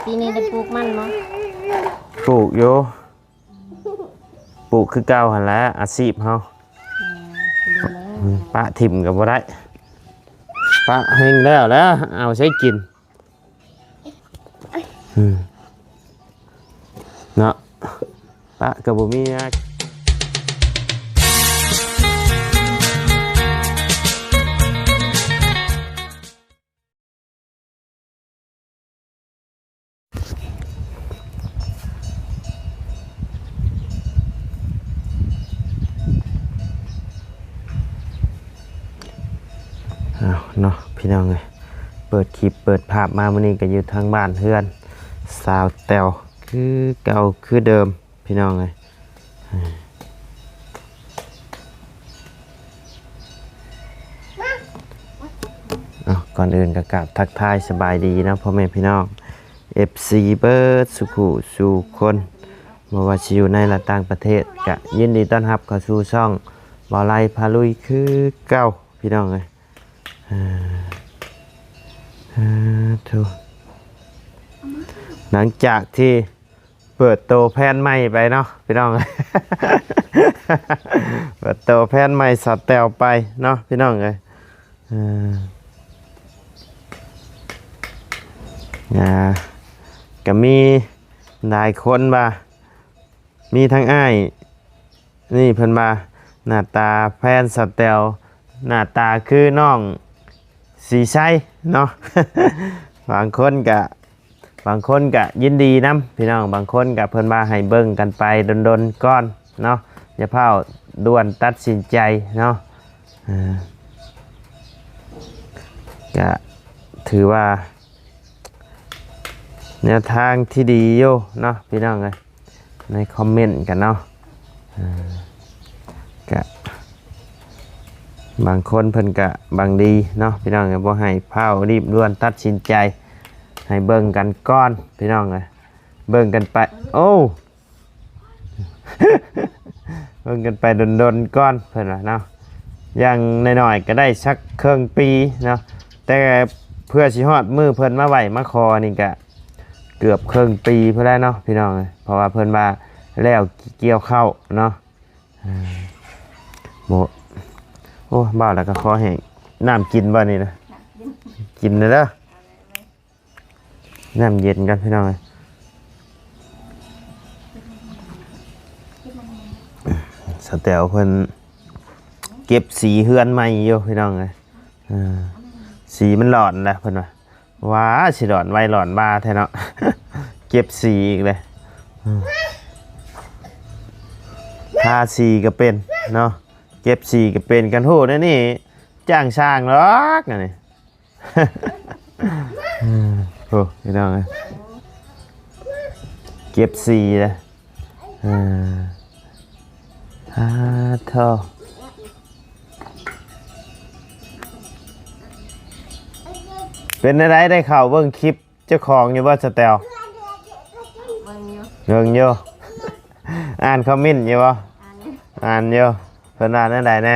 ປີນີ້ໄດ້ປູກມັນບໍ່? ປູກຢູ່ ປູກຄືເກົ່າຫັ້ນແຫຼະ ອາຊີບເຮົາ. ອືມ ປະຖິ້ມກໍບໍ່ໄດ້ ປະແຮງແລ້ວແຫຼະ ເອົາໃສກິນ. ອືມ ເນາະ ປະກໍບໍ່ມີນະ. ເອົາເນາະ ພີ່ນ້ອງເອີຍ ເປີດຄລິບເປີດພາບມາມື້ນີ້ກໍຢູ່ທາງບ້ານເຮືອນສາວແຕ້ວຄືເກົ່າຄືເດີມ ພີ່ນ້ອງເອີຍ. ເອົາ ກ່ອນອື່ນກໍກາບທັກທາຍສະບາຍດີເນາະ ພໍ່ແມ່ພີ່ນ້ອງ ເອັຟຊີ ເບິດສູ່ຜູ້ສູ່ຄົນ ບໍ່ວ່າຊິຢູ່ໃນ ແລະ ຕ່າງປະເທດ ກະຍິນດີຕ້ອນຮັບເຂົ້າສູ່ຊ່ອງບ່າວໄລພາລຸຍຄືເກົ່າ ພີ່ນ້ອງເອີຍ. ເອີ ເອີ ໂທ້ ຫຼັງຈາກທີ່ ເປີດໂຕແຟນໃໝ່ໄປເນາະ ພີ່ນ້ອງ ເປີດໂຕແຟນໃໝ່ສາວແຕ້ວໄປເນາະ ພີ່ນ້ອງເອີຍ. ເອີ ອ່າ ກໍມີຫຼາຍຄົນວ່າ ມີທັງອ້າຍ ນີ້ເພິ່ນວ່າ ໜ້າຕາແຟນສາວແຕ້ວ ໜ້າຕາຄືນ້ອງສີໄຊເນາະ ບາງຄົນກະ ບາງຄົນກະຍິນດີນຳ ພີ່ນ້ອງ ບາງຄົນກະເພິ່ນວ່າໃຫ້ເບິ່ງກັນໄປດົນໆກ່ອນເນາະ ຢ່າຟ້າວດ່ວນຕັດສິນໃຈເນາະ. ເອີ ກະຖືວ່າ ແນວທາງທີ່ດີຢູ່ເນາະ ພີ່ນ້ອງເອີຍ ໃນຄອມເມັນກັນເນາະ. ເອີ ກະ ບາງຄົນເພິ່ນກະຫວັງດີເນາະ ພີ່ນ້ອງເອີຍ ບໍ່ໃຫ້ຟ້າວຣີບດ່ວນຕັດສິນໃຈ ໃຫ້ເບິ່ງກັນກ່ອນ ພີ່ນ້ອງເອີຍ ເບິ່ງກັນໄປ ໂອ້ ເບິ່ງກັນໄປດົນໆກ່ອນ ເພິ່ນວ່າເນາະ ຢ່າງໜ້ອຍໆກໍໄດ້ສັກເຄິ່ງປີເນາະ ແຕ່ເພື່ອຊິຮອດມື້ເພິ່ນມາໄຫວ້ມາຂໍນີ້ກະເກືອບເຄິ່ງປີພຸ້ນແຫຼະເນາະ ພີ່ນ້ອງເອີຍ ເພາະວ່າເພິ່ນວ່າແລ້ວກ່ຽວເຂົ້າເນາະ. ເອີ ບໍ່ ໂອ້ ເວົ້າແລ້ວກໍຄໍແຫ້ງ ນ້ຳກິນບໍ່ນີ້ນະ? ກິນເດີ. ນ້ຳເຢັນກ່ອນ ພີ່ນ້ອງເອີຍ ສາວແຕ້ວເພິ່ນເກັບສີເຮືອນໃໝ່ຢູ່ ພີ່ນ້ອງເອີຍ ເອີ ສີມັນຫຼອນແລ້ວ ເພິ່ນວ່າ ວ່າຊິຫຼອນໄວຫຼອນວາແທ້ເນາະ ເກັບສີອີກເລີຍ ເອີ ທາສີກໍເປັນເນາະ ເກັບສີກໍເປັນ ຄັນຮູ້ແນວນີ້ຈ້າງຊ່າງດອກອັນນີ້. ໂອ້ ພີ່ນ້ອງເອີຍ ເກັບສີເດ້ ເອີ ອາ ໂທ້ ເປັນແນວໃດ ໄດ້ເຂົ້າເບິ່ງຄລິບເຈົ້າຂອງຢູ່ບໍ່ ສະແຕວ? ເບິ່ງຢູ່ ເບິ່ງຢູ່ ອ່ານຄອມເມັນຢູ່ບໍ່? ອ່ານຢູ່ ອ່ານຢູ່ ເພິ່ນວ່າແນວໃດແດ່? ອໍ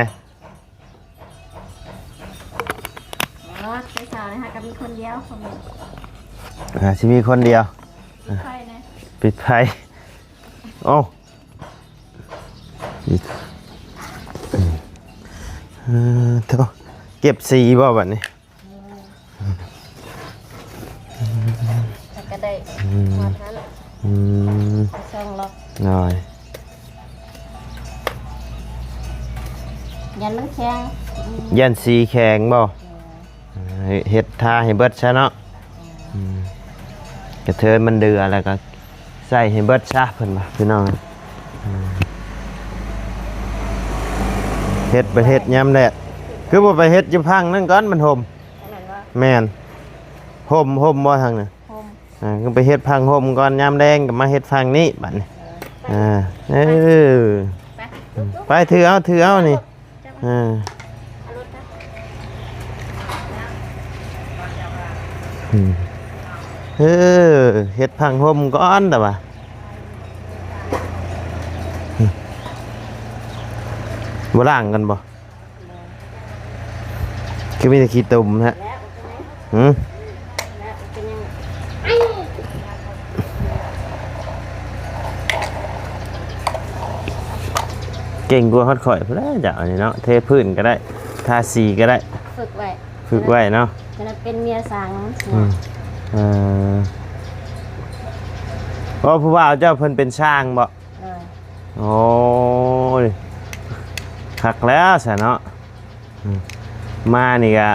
ແຕ່ເຊົ້ານີ້ຫາກໍມີຄົນດຽວຄອມເມັນ ຫາຊິມີຄົນດຽວ ປິດໄຟແດ່ ປິດໄຟ ໂອ້ ເອີ ໂທ້ ເກັບສີບໍ່ບັດນີ້? ແລ້ວກໍໄດ້ ອືມ ຮອດຫັ້ນ ອືມ ສອງລັອກ ໂດຍ ຢ້ານມັນແຂງ ຢ້ານສີແຂງບໍ່? ເອີ ເຮັດ ເຮັດທາໃຫ້ເບິດຊະເນາະ ເອີ ອືມ ກະເທີນມັນເດືອແລ້ວກໍໃສ່ໃຫ້ເບິດຊະ ເພິ່ນວ່າ ພີ່ນ້ອງ ອືມ ເຮັດໄປເຮັດຍາມແດດ ຄືບໍ່ໄປເຮັດຢູ່ພັງນັ້ນກ່ອນ ມັນຫົ່ມ ອັນນັ້ນບໍ່? ແມ່ນ ຫົ່ມ ຫົ່ມບໍ່ທາງນັ້ນ? ຫົ່ມ ອ່າ ກໍໄປເຮັດພັງຫົ່ມກ່ອນ ຍາມແລງກໍມາເຮັດຝັ່ງນີ້ບັດນີ້ ເອີ ເອີ ໄປ ໄປ ຖືເອົາ ຖືເອົານີ້ ອ່າ ອືມ ເອີ ເຮັດພັງຫົ່ມກ່ອນ ແຕ່ວ່າ ບໍ່ລ້າງກັນບໍ່? ຄືມີແຕ່ຂີ້ຕົມແທ້ ຫື? ແລ້ວເປັນຫຍັງ? ເກັ່ງກວ່າຮອດຂ້ອຍພຸ້ນແຫຼະເຈົ້ານີ້ເນາະ. ເທພື້ນກໍໄດ້ ທາສີກໍໄດ້ ຝຶກໄວ້ ຝຶກໄວ້ເນາະ. ຈະໄດ້ເປັນເມຍຊ່າງ. ອືມ ເອີ ເອີ ຜູ້ບ່າວເຈົ້າເພິ່ນເປັນຊ່າງບໍ່? ໂດຍ. ໂອ້ຍ ຄັກແລ້ວຊະເນາະ. ອືມ ມານີ້ກະ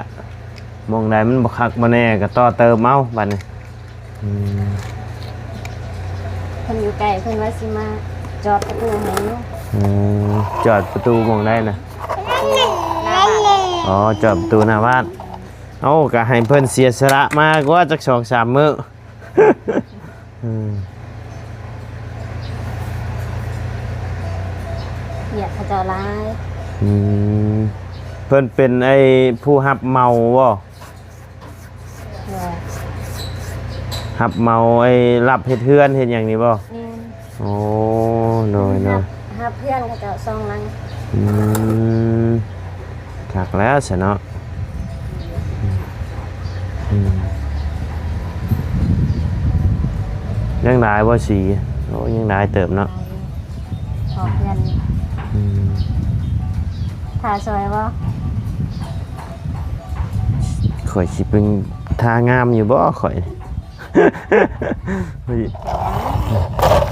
ໝ່ອງໃດມັນບໍ່ຄັກບໍ່ແນ່ກະຕໍ່ເຕີມເອົາບາດນີ້. ອືມ ເພິ່ນຢູ່ໃກ້ ເພິ່ນວ່າຊິມາຈອດປະຕູໃຫ້ຢູ່. ອືມ ຈອດປະຕູໝ່ອງໃດນະ? ປະຕູໜ້າບ້ານ. ອໍ ຈອດປະຕູໜ້າບ້ານ. ເອົ້າ ກະໃຫ້ເພິ່ນເສຍສະຫຼະມາກວ່າຈັກສອງສາມມື້. ອືມ ວຽກເຂົາເຈົ້າຫຼາຍ. ອືມ ເພິ່ນເປັນໄອ້ຜູ້ຮັບເໝົາບໍ່? ໂດຍ. ຮັບເໝົາໄອ້ ຮັບເຮັດເຮືອນເຮັດຫຍັງນີ້ບໍ່? ແມ່ນ. ໂອ້ ໂດຍ ຮັບ ໂດຍ ຮັບເຮືອນເຂົາເຈົ້າສອງຫຼັງ. ອືມ ຄັກແລ້ວຊະເນາະ. ອືມ ຍັງຫຼາຍບໍ່ສີ? ໂອ້ ຍັງຫຼາຍເຕີບເນາະ. ອອກເຮືອນ. ອືມ ຖ້າຊ່ອຍບໍ່? ຂ້ອຍຊິເປັນທ່າງາມຢູ່ບໍ່ຂ້ອຍ?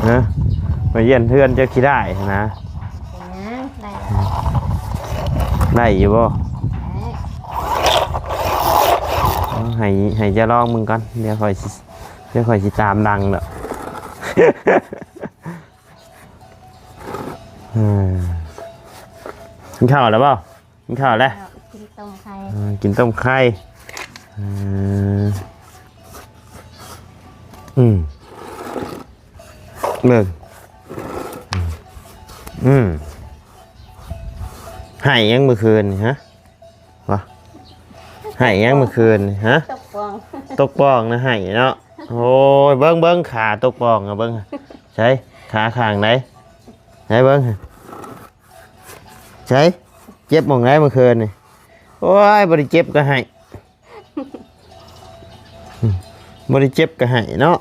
ຮະ? ມາຢ້ຽມເຮືອນເຈົ້າຂີ້ດ້າຍຫັ້ນນະ. ເປັນຫຍັງ? ໄດ້ແລ້ວ. ໄດ້ຢູ່ບໍ່? ໄດ້. ເອົາ ໃຫ້ ໃຫ້ເຈົ້າລອງເບິ່ງກ່ອນ ດຽວຂ້ອຍຊິ ດຽວຂ້ອຍຊິຕາມຫຼັງດອກ. ເອີ ກິນເຂົ້າແລ້ວບໍ່? ກິນເຂົ້າແລ້ວ. ເຂົ້າ ກິນຕົ້ມໄຂ່. ເອີ ກິນຕົ້ມໄຂ່. ເອີ ອືມ ເບິ່ງ ອືມ ໄຫ້ຫຍັງມື້ຄືນນີ້ ຮະ? ວະ ໄຫ້ຫຍັງມື້ຄືນນີ້ ຮະ? ຕົກປ່ອງ ຕົກປ່ອງນະ ໄຫ້ເນາະ. ໂອ້ຍ ເບິ່ງ ເບິ່ງ ຂາຕົກປ່ອງນະ ເບິ່ງ ໃສ ຂາຂ້າງໃດ? ໃສ ເບິ່ງ ໃສ ເຈັບໝ່ອງໃດມື້ຄືນນີ້? ໂອ້ຍ ບໍ່ໄດ້ເຈັບກໍໄຫ້. ບໍ່ໄດ້ເຈັບກໍໄຫ້ເນາະ.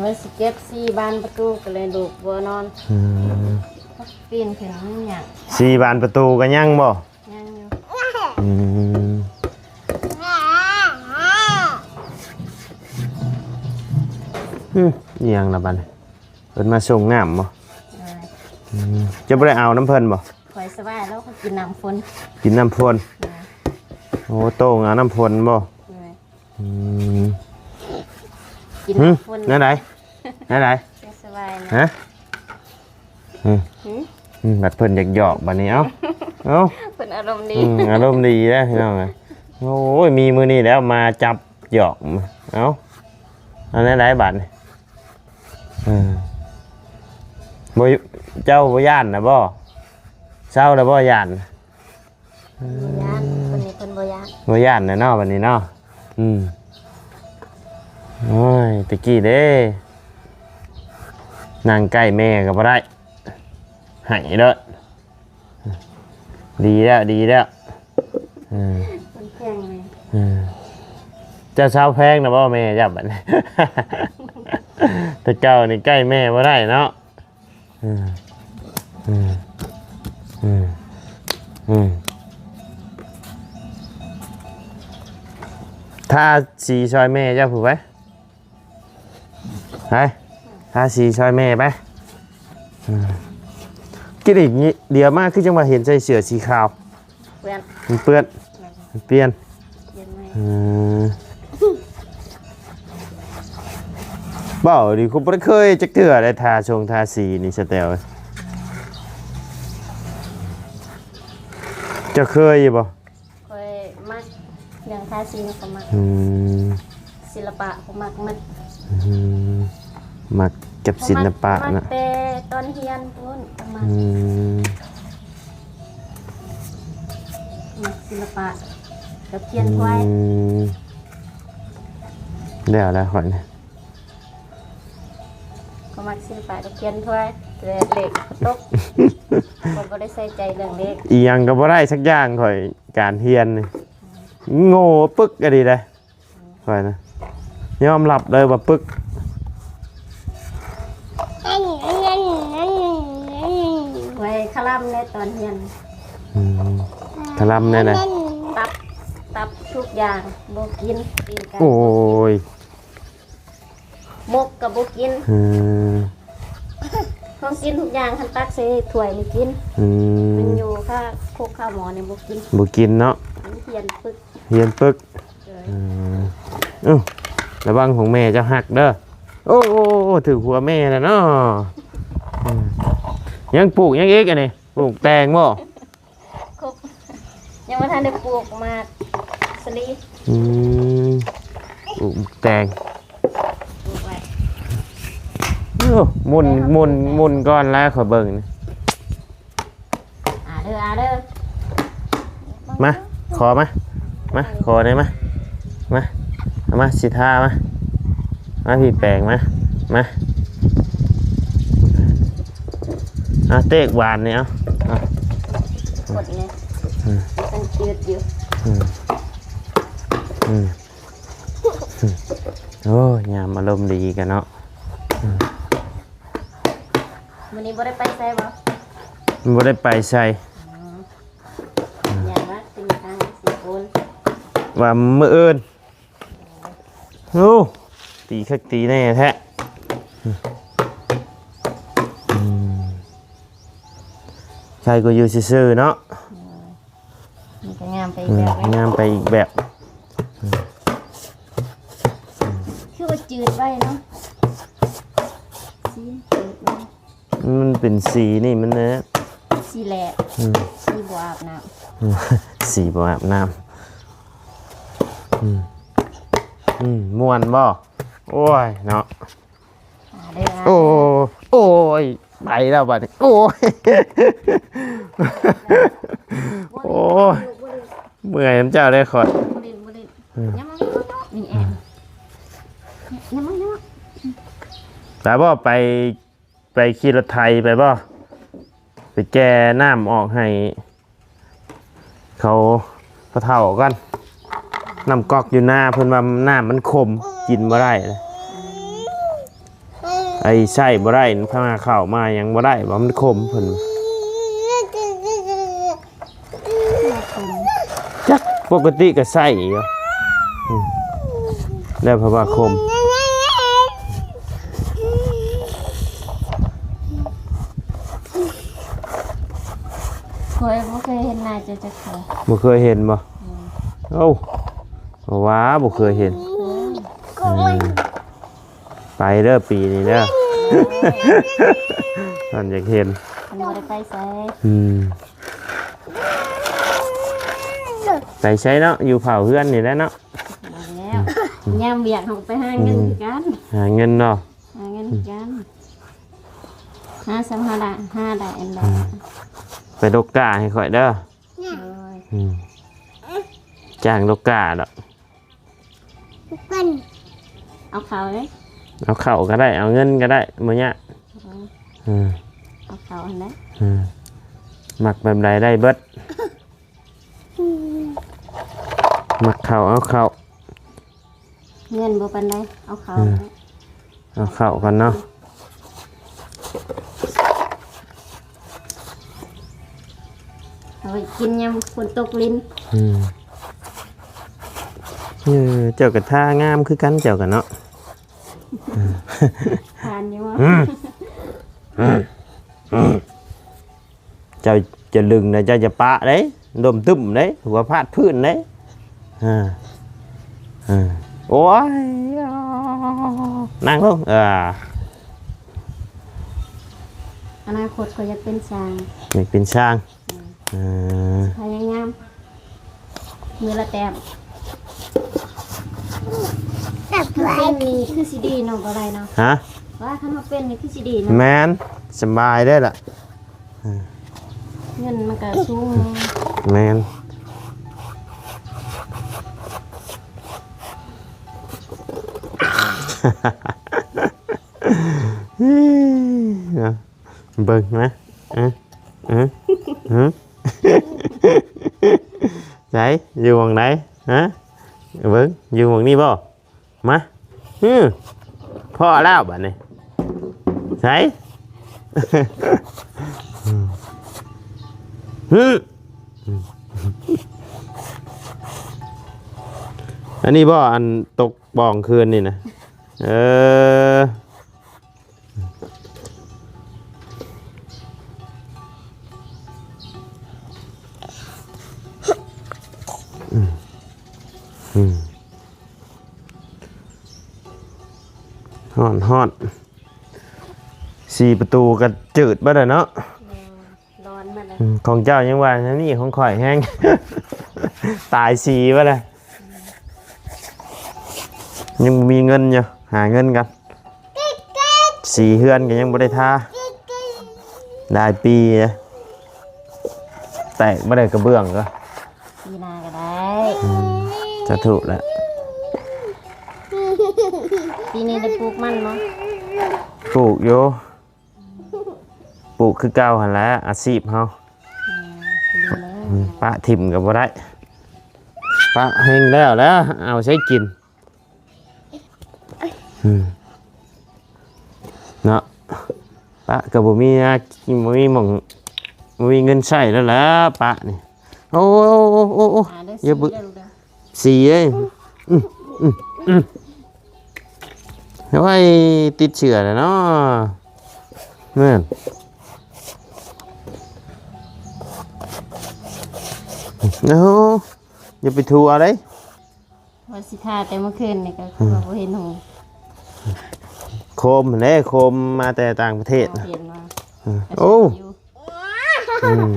ວ່າຊິເກັບສີ່ບານປະຕູ ກໍເລີຍລູກບໍ່ນອນ. ອືມ ປີນຂຶ້ນຍັງຍາກ. ສີ່ບານປະຕູກໍຍັງບໍ່? ຍັງຢູ່. ອືມ ອືມ ອີຫຍັງລະບັດນີ້? ເພິ່ນມາສົ່ງນ້ຳບໍ່? ເອີ ອືມ ເຈົ້າບໍ່ໄດ້ເອົານຳເພິ່ນບໍ່? ຂ້ອຍສະບາຍແລ້ວ ຂ້ອຍກິນນ້ຳຝົນ. ກິນນ້ຳຝົນ. ເອີ ໂອ້ ໂຕ້ງເອົານ້ຳຝົນບໍ່? ເອີ ອືມ ກິນ ຫື ນ້ຳຝົນ. ແນວໃດ? ແນວໃດ? ສະບາຍນະ. ຮະ? ອືມ ຫື ອືມ ບັດເພິ່ນຢາກຢອກບັດນີ້ ເອົ້າ ເອົ້າ ເພິ່ນອາລົມດີ. ອືມ ອາລົມດີເດ້ພີ່ນ້ອງເອີຍ. ໂອ້ຍ ມີມື້ນີ້ແລ້ວມາຈັບຢອກ. ເອົ້າ ເອົາແນວໃດບັດນີ້? ເອີ ບໍ່ ເຈົ້າບໍ່ຢ້ານນະບໍ່? ເຊົາແລ້ວບໍ່ຢ້ານ? ບໍ່ຢ້ານ ຄົນນີ້ເພິ່ນບໍ່ຢ້ານ. ບໍ່ຢ້ານແລ້ວເນາະ ບັດນີ້ເນາະ. ອືມ ໂອ້ຍ ແຕ່ກີ້ເດ້ ນັ່ງໃກ້ແມ່ກໍບໍ່ໄດ້ ໄຫ້ເດີ. ດີແລ້ວ ດີແລ້ວ. ເອີ ມັນແຂງແມ່. ເອີ ເຈົ້າເຊົາແພງນະບໍ່ແມ່ເຈົ້າບັດນີ້? ແຕ່ເກົ່ານີ້ໃກ້ແມ່ບໍ່ໄດ້ເນາະ. ອືມ ອືມ ອືມ ອືມ ທາສີຊ່ອຍແມ່ເຈົ້າຜູ້ໄປ ໄປ ທາສີຊ່ອຍແມ່ໄປ. ອືມ ກິນອີກນີ້ ດຽວມາຄືຈັ່ງວ່າເຫັນໃສ່ເສື້ອສີຂາວ. ເປື້ອນ ມັນເປື້ອນ ແມ່ນ ມັນປ່ຽນ ປ່ຽນໃໝ່. ເອີ ເວົ້າດີ ຂ້ອຍບໍ່ໄດ້ເຄີຍຈັກເທື່ອໄດ້ ທາຊົງທາສີນີ້ ສະແຕວ. ເຈົ້າເຄີຍຢູ່ບໍ່? ຂ້ອຍມັກເລື່ອງທາສີ ຂ້ອຍກໍມັກ. ອືມ ສິລະປະ ຂ້ອຍມັກໝົດ. ອືມ ມັກກັບສິລະປະນະ ມັກແຕ່ຕອນຮຽນພຸ້ນ ມັກ. ອືມ ມັກສິລະປະກັບຂຽນຄວາຍ. ອືມ ແລ້ວແລ້ວຂ້ອຍນີ້ ຂ້ອຍມັກສິລະປະກັບຂຽນຄວາຍ ແຕ່ເລກຕົກ ຂ້ອຍບໍ່ໄດ້ໃສ່ໃຈເລື່ອງເລກ. ອີຫຍັງກໍບໍ່ໄດ້ສັກຢ່າງ ຂ້ອຍ ການຮຽນນີ້. ໂງ່ປຶກອີ່ຫຼີເດ້ ຂ້ອຍນະ ຍອມຮັບເລີຍວ່າປຶກ. ໄວ້ຄະລຳແດ່ຕອນຮຽນ ອືມ ຄະລຳແດ່ນະ ຕັບ ຕັບທຸກຢ່າງບໍ່ກິນ ປີ້ງໄກ່ ໂອ້ຍ ໝົກກໍບໍ່ກິນ ເອີ ຂອງກິນທຸກຢ່າງ ຄັນຕັກໃສ່ຖ້ວຍນີ້ກິນ ອືມ ມັນຢູ່ຄ່າຄົກຂ້າວໝໍ້ນີ້ບໍ່ກິນ ບໍ່ກິນເນາະ ມັນຮຽນປຶກ ຮຽນປຶກ ເອີ ເອີ ລະວັງຂອງແມ່ເຈົ້າຫັກເດີ ໂອ້ ໂອ້ ໂອ້ ຖືກຫົວແມ່ແລ້ວເນາະ ອືມ ຍັງປູກຫຍັງອີກອັນນີ້ ປູກແຕງບໍ່? ຄົບ ຍັງບໍ່ທັນໄດ້ປູກໝາກສາລີ ອືມ ປູກແຕງ ປູກໄວ້ ໂອ້ ໝຸ່ນ ໝຸ່ນ ໝຸ່ນກ່ອນແລ້ວ ຂ້ອຍເບິ່ງນີ້ ອາເດີ ອາເດີ ມາ ຂໍມາ ມາ ຂໍແດ່ມາ ມາ ເອົາມາ ຊິທາມາ ມາ ພີ່ແປງມາ ມາ ເອົາເຕກຫວານນີ້ ເອົາ ເອົາ ກົດນີ້ ອືມ ມັນຈືດຢູ່ ອືມ ອືມ ໂອ້ຍ ຍາມອາລົມດີກັນເນາະ ອືມ ມື້ນີ້ບໍ່ໄດ້ໄປໃສບໍ່? ບໍ່ໄດ້ໄປໃສ ອືມ ຢ້ານວ່າເປັນທາງຊິໂອນ ວ່າມື້ອື່ນ ໂອ້ ຕີຄັກຕີແນ່ແທ້ ອືມ ໃຄກວ່າຢູ່ຊື່ໆເນາະ ມັນກໍງາມໄປອີກແບບ ອືມ ງາມໄປອີກແບບ ຄືວ່າຈືດໄວເນາະ ສີມັນຈືດໄວ ມັນເປັນສີນີ້ມັນນະ ສີແຫຼະ ອືມ ສີບໍ່ອາບນ້ຳ ອືມ ສີບໍ່ອາບນ້ຳ ອືມ ອືມ ມ່ວນບໍ່? ໂອ້ຍເນາະ ອາເດີ ໂອ້ ໂອ້ຍ ໄປແລ້ວບັດນີ້ ໂອ້ຍ ໂອ້ຍ ບໍ່ຫຼິ້ນ ບໍ່ຫຼິ້ນ ເມື່ອຍນຳເຈົ້າເດ້ຂ້ອຍ ບໍ່ຫຼິ້ນ ບໍ່ຫຼິ້ນ ອືມ ຢ່າມາ ນີ້ແອນ ຢ່າມາ ຢ່າມາ ໄປບໍ່ ໄປ ໄປຂີ່ລົດໄຖໄປບໍ່ ໄປແກ່ນ້ຳອອກໃຫ້ເຂົາ ພໍ່ເຖົ້າກ່ອນ ນ້ຳກອກຢູ່ນາ ເພິ່ນວ່ານ້ຳມັນຂົມ ກິນບໍ່ໄດ້ ໄອ້ໃຊ້ບໍ່ໄດ້ ພາມາເຂົ້າມາຫຍັງບໍ່ໄດ້ ວ່າມັນຂົມ ເພິ່ນ ຈັກ ປົກກະຕິກໍໃຊ້ຢູ່ ອືມ ແລ້ວເພາະວ່າຂົມ ຂ້ອຍບໍ່ເຄີຍເຫັນໜ້າເຈົ້າຈັກເທື່ອ ບໍ່ເຄີຍເຫັນບໍ່? ອືມ ເອົ້າ ເພາະວ່າບໍ່ເຄີຍເຫັນ ອືມ ໄປເດີປີນີ້ເດີ ເພິ່ນຢາກເຫັນ ເພິ່ນບໍ່ໄດ້ໄປໃສ ອືມ ໄປໃສເນາະ ຢູ່ເຝົ້າເຮືອນນີ້ແຫຼະເນາະ ແລ້ວ ອືມ ຍາມວຽກເຮົາກໍໄປຫາເງິນ ອືມ ຄືກັນ ຫາເງິນເນາະ ຫາເງິນຄືກັນ ຫາສ່ຳເຮົາໄດ້ ຫາໄດ້ອັນໃດ ອືມ ໄປດົກກ້າໃຫ້ຂ້ອຍເດີ ໂດຍ ອືມ ຈ້າງດົກກ້າດອກ ເອົາເຂົ້າເດ້ ເອົາເຂົ້າກໍໄດ້ ເອົາເງິນກໍໄດ້ ບໍ່ຍາກ ເອີ ເອົາເຂົ້າຫັ້ນແຫຼະ ເອີ ມັກແບບໃດໄດ້ເບິດ ມັກເຂົ້າເອົາເຂົ້າ ເງິນບໍ່ປານໃດ ເອົາເຂົ້າ ເອີ ເອົາເຂົ້າກ່ອນເນາະ ເອົາໄວ້ກິນຍາມຝົນຕົກລິນ ອືມ ເອີ ເຈົ້າກໍທ່າງາມຄືກັນເຈົ້າກໍເນາະ ຜ່ານຢູ່ ອືມ ເຈົ້າຈະດຶງນະ ເຈົ້າຈະປະເດ້ ລົ້ມຕຶ້ມເດ້ ຫົວພາດພື້ນເດ້ ເອີ ເອີ ໂອ້ຍ ນັ່ງລົງ ເອີ ອະນາຄົດຂ້ອຍຢາກເປັນຊ່າງ ຢາກເປັນຊ່າງ ອືມ ເອີ ພະຍາຍາມ ມື້ລະແຕ້ມ ຄັນເປັນນີ້ຄືຊິດີເນາະ ບໍ່ໄດ້ເນາະ ຮະ ວ່າຄັນເຮົາເປັນນີ້ຄືຊິດີເນາະ ແມ່ນ ສະບາຍເດ້ລະ ເງິນມັນກະສູງ ແມ່ນ ເນາະ ເບິ່ງນະ ເອີ ເອີ ເອີ ໃສ ຢູ່ໝ່ອງໃດ? ຮະ ເບິ່ງ ຢູ່ໝ່ອງນີ້ບໍ່? ມາ ອື ພໍແລ້ວບາດນີ້ ໃສ ຫື ອັນນີ້ບໍ່ ອັນຕົກ ບອງຄືນນີ້ນະ ເອີ ອືມ ອືມ ຮ້ອນ ຮ້ອນ ສີ່ປະຕູກໍຈືດເບິດແລ້ວເນາະ. ຮ້ອນມາແລ້ວ ອືມ ຂອງເຈົ້າຍັງວ່າແນວນີ້ ຂອງຂ້ອຍແຮງ ຕາຍສີ່ເບິດແລ້ວ ຍັງບໍ່ມີເງິນຢູ່ ຫາເງິນກ່ອນ ສີເຮືອນກໍຍັງບໍ່ໄດ້ທາ ຫຼາຍປີແລ້ວ ແຕກບໍ່ໄດ້ກະເບື້ອງກໍ ປີໜ້າກໍໄດ້ ອືມ ສາທຸແຫຼະ ປີນີ້ໄດ້ປູກມັນບໍ່? ປູກຢູ່ ປູກຄືເກົ່າຫັ້ນແຫຼະ ອາຊີບເຮົາ ອືມ ປະຖິ້ມກໍບໍ່ໄດ້ ປະແຮງແລ້ວແຫຼະ ເອົາໃສກິນ ອືມ ເນາະ ປະກໍບໍ່ມີນະ ບໍ່ມີໝ່ອງ ບໍ່ມີເງິນໃຊ້ແລ້ວແຫຼະ ປະນີ້ ໂອ້ ໂອ້ ໂອ້ ໂອ້ ຢ່າບຶ ສີເອີຍ ອືມ ອືມ ອືມ ໂອ້ຍ ຕິດເຊື້ອແລ້ວເນາະ ນັ້ນ ໂອ້ ຢ່າໄປທົ່ວເດ້ ວ່າຊິທາແຕ່ມື້ຄືນນີ້ກໍຄືວ່າ ອືມ ບໍ່ເຫັນຫູ ໂຄມຫັ້ນເດ້ ໂຄມມາແຕ່ຕ່າງປະເທດ ເຫັນວ່າ ອືມ ໂອ້ ອືມ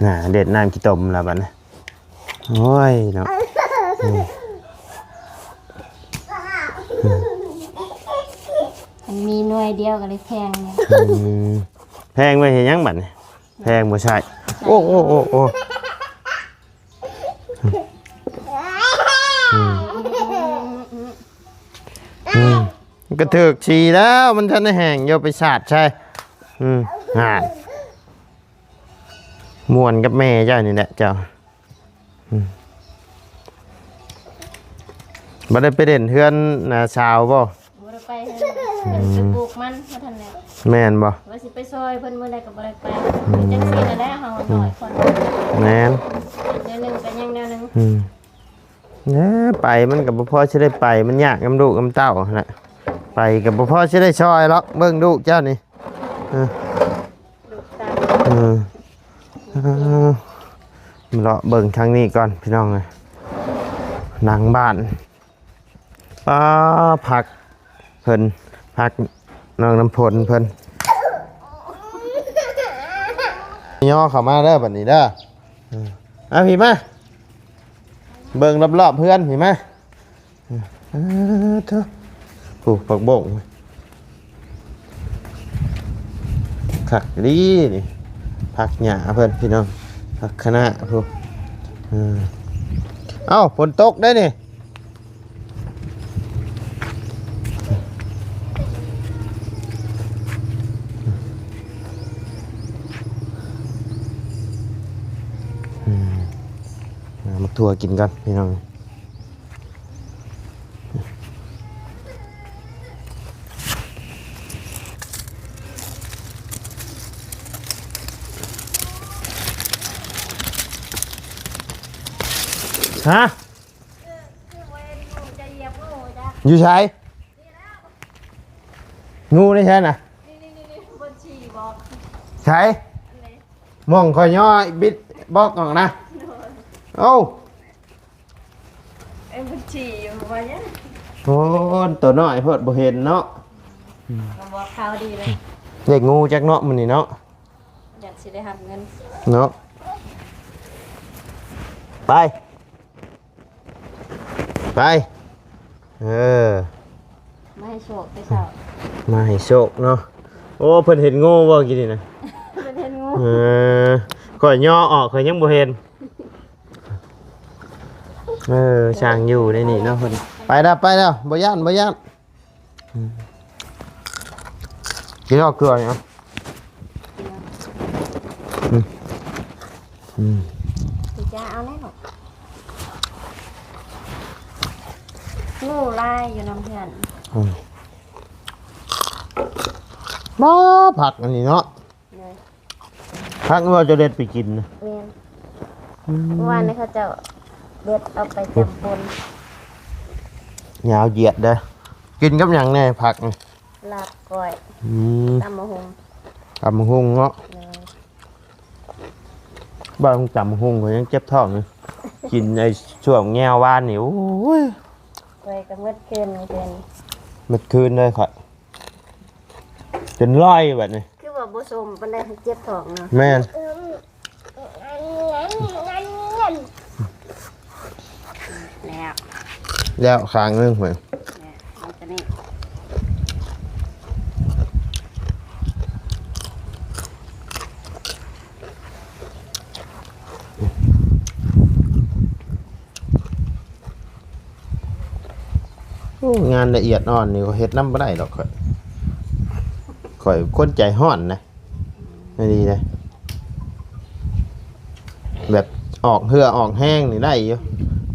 ໜ້າ ເດັດນ້ຳຂີ້ຕົມແລ້ວບັດນີ້ ໂອ້ຍເນາະ ອືມ ອືມ ມັນມີໜ່ວຍດຽວກໍເລີຍແພງ ອືມ ແພງໄວ້ເຮັດຫຍັງບັດນີ້ ແພງບໍ່ໃຊ້ ໂອ້ ໂອ້ ໂອ້ ໂອ້ ອືມ ອືມ ມັນກະຖືກສີແລ້ວ ມັນທັນໄດ້ແຫ້ງ ຢ່າໄປສາດໃສ່ ອືມ ຫັ້ນ ມ່ວນກັບແມ່ເຈົ້ານີ້ແຫຼະເຈົ້າ ອືມ ບໍ່ໄດ້ໄປຫຼິ້ນເຮືອນນ້າສາວບໍ່? ບໍ່ໄດ້ໄປເຮືອນ ອືມ ເພິ່ນຊິປູກມັນວ່າຊັ້ນແຫຼະ ແມ່ນບໍ່? ວ່າຊິໄປຊ່ອຍເພິ່ນມື້ໃດກໍບໍ່ໄດ້ໄປ ອືມ ຈັງຊີ້ຫັ້ນແຫຼະ ເຮົາໜ້ອຍຄົນ ແມ່ນ ແນວໜຶ່ງກໍຍັງແນວໜຶ່ງ ອືມ ແນ ໄປມັນກໍບໍ່ພໍຊິໄດ້ໄປ ມັນຍາກນຳລູກນຳເຕົ້າຫັ້ນແຫຼະ ໄປກໍບໍ່ພໍຊິໄດ້ຊ່ອຍຫຼອກ ເບິ່ງລູກເຈົ້ານີ້ ເອີ ເອີ ມາເລາະເບິ່ງທາງນີ້ກ່ອນພີ່ນ້ອງເອີຍ ຫຼັງບ້ານ ປ້າ ຜັກເພິ່ນ ຜັກນ້ອງນ້ຳຝົນເພິ່ນ ຍໍເຂົ້າມາເດີບັດນີ້ເດີ ເອີ ເອົາ ພີ່ມາ ເບິ່ງລອບໆເຮືອນ ພີ່ມາ ເອີ ເອີ ເທີ ໂອ້ ຜັກບົ້ງ ຄັກດີນີ້ ຜັກຫຍ້າເພິ່ນພີ່ນ້ອງ ຜັກຄະນ້າພຸ້ນ ເອີ ເອົ້າ ຝົນຕົກເດ້ນີ້ ອືມ ເອົາໝາກຖົ່ວກິນກ່ອນພີ່ນ້ອງ. ຮະ ຢູ່ໃສ? ງູໃນໃສນະ? ໃສ? ໝ່ອງຂ້ອຍຍ້ອຍບິດບອກອອກນະ. ໂອ້ ເອີ ມັນຂີ້ຢູ່ວ່າຫຍັງ? ໂອ້ ໂຕນ້ອຍໂພດ ບໍ່ເຫັນເນາະ. ອືມ ກໍບອກຂ່າວດີເລີຍ ເດັກງູຈັກເນາະມື້ນີ້ເນາະ. ຢາກຊິໄດ້ຮັບເງິນເນາະ. ໄປ ໄປ ເອີ ມາໃຫ້ໂຊກແຕ່ເຊົ້າ ມາໃຫ້ໂຊກເນາະ. ໂອ້ ເພິ່ນເຫັນງູບໍ່ກີ້ນີ້ນະ? ເພິ່ນເຫັນງູ ເອີ ຂ້ອຍຍໍອອກ ຂ້ອຍຍັງບໍ່ເຫັນ. ເອີ ຊ່າງຢູ່ໃນນີ້ເນາະເພິ່ນ. ໄປແລ້ວ ໄປແລ້ວ ບໍ່ຢ້ານ ບໍ່ຢ້ານ. ອືມ ກິນເອົາເກືອນີ້ເນາະ. ອືມ ອືມ ຊິຈະເອົາແລ້ວ. หมูหลายอยู่นำเฮือน อืม มา ผักอันนี้เนาะ เลย ผักนี่ว่าจะเด็ดไปกินนะ แม่น อืม เมื่อวานนี้เขาเจ้าเด็ดเอาไปจำปน ยาวเหยียดเด้อ กินกับหยังแน่ผักนี่ ลาบก้อย อืม ตำบักหุ่ง ตำบักหุ่งเนาะ เลย บ้านตำบักหุ่งข้อยยังเจ็บท้องอยู่ กินไอ้ช่วงแงววานนี่ โอ้ย ข้อยก็หมดคืนมื้อคืน หมดคืนเลยข้อย จนลอยบัดนี้ คือว่าบ่สมปานใด เจ็บท้องเนาะ แม่น แล้ว แล้วข้างหนึ่งเว้ย เนี่ย มันจะนี่ โอ้ งานละเอียดอ่อนนี่ข้อยเฮ็ดนำบ่ได้ดอกข้อย ข้อยคนใจร้อนนะ อีหลีเด้ แบบออกเหื่อออกแฮงนี่ได้อยู่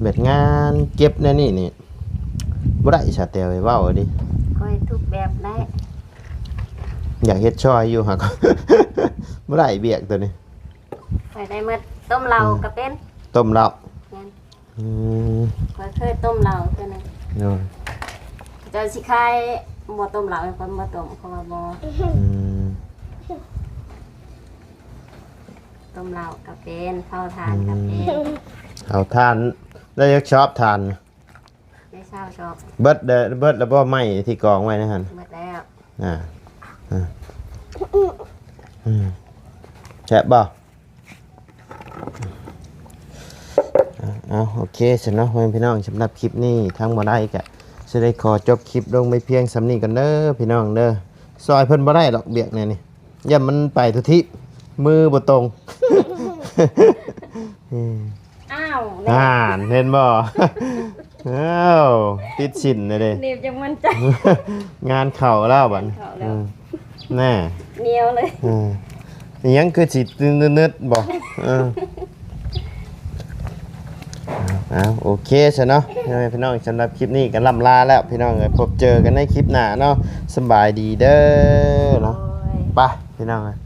แบบงานเก็บแนวนี้นี่บ่ได้ สาแต๋ว เว้าเอาดิ ข้อยทุกแบบได้ อยากเฮ็ดช่อยอยู่ หากบ่ได้เวียกตัวนี้ ข้อยได้หมด ต้มเหล้า อืม ก็เป็น ต้มเหล้า แม่น อืม ข้อยเคยต้มเหล้าเทื่อหนึ่ง โดย เจ้าสิขายบ่ต้มเหล้าให้คนบ่ต้ม เขาว่าบ่ อืม ต้มเหล้าก็เป็น เผาถ่านก็เป็น อืม เผาถ่าน แล้วยังชอบถ่าน ได้เช่าชอบ เบิดเด้อ เบิดแล้วบ่ ไม้ที่กองไว้นะหั่น หมดแล้ว อ่า อ่า อืม แซ่บบ่ เอา โอเคซะเนาะ พ่อแม่พี่น้อง สำหรับคลิปนี้ทางบ่ได้ก็สิได้ขอจบคลิปลงไปเพียงส่ำนี้ก่อนเด้อพี่น้องเด้อ ซอยเพิ่นบ่ได้ดอกเวียกแนวนี้ ย่านมันไปทุกที่ มือบ่ตรง อืม อ้าว อ่าน เห็นบ่ อ้าว ติดสินเลยเด้ เนบยังมั่นใจ งานเข้าแล้วบัดนี้ งานเข้าแล้ว อืม แน่ เหนียวเลย อืม อิหยังคือสินึดๆบ่ เออ เอา โอเคซะเนาะ พ่อแม่พี่น้อง สำหรับคลิปนี้ก็ล่ำลาแล้วพี่น้องเอ้ย พบเจอกันในคลิปหน้าเนาะ สำบายดีเด้อเนาะ โอ้ย ไปพี่น้องเอ้ย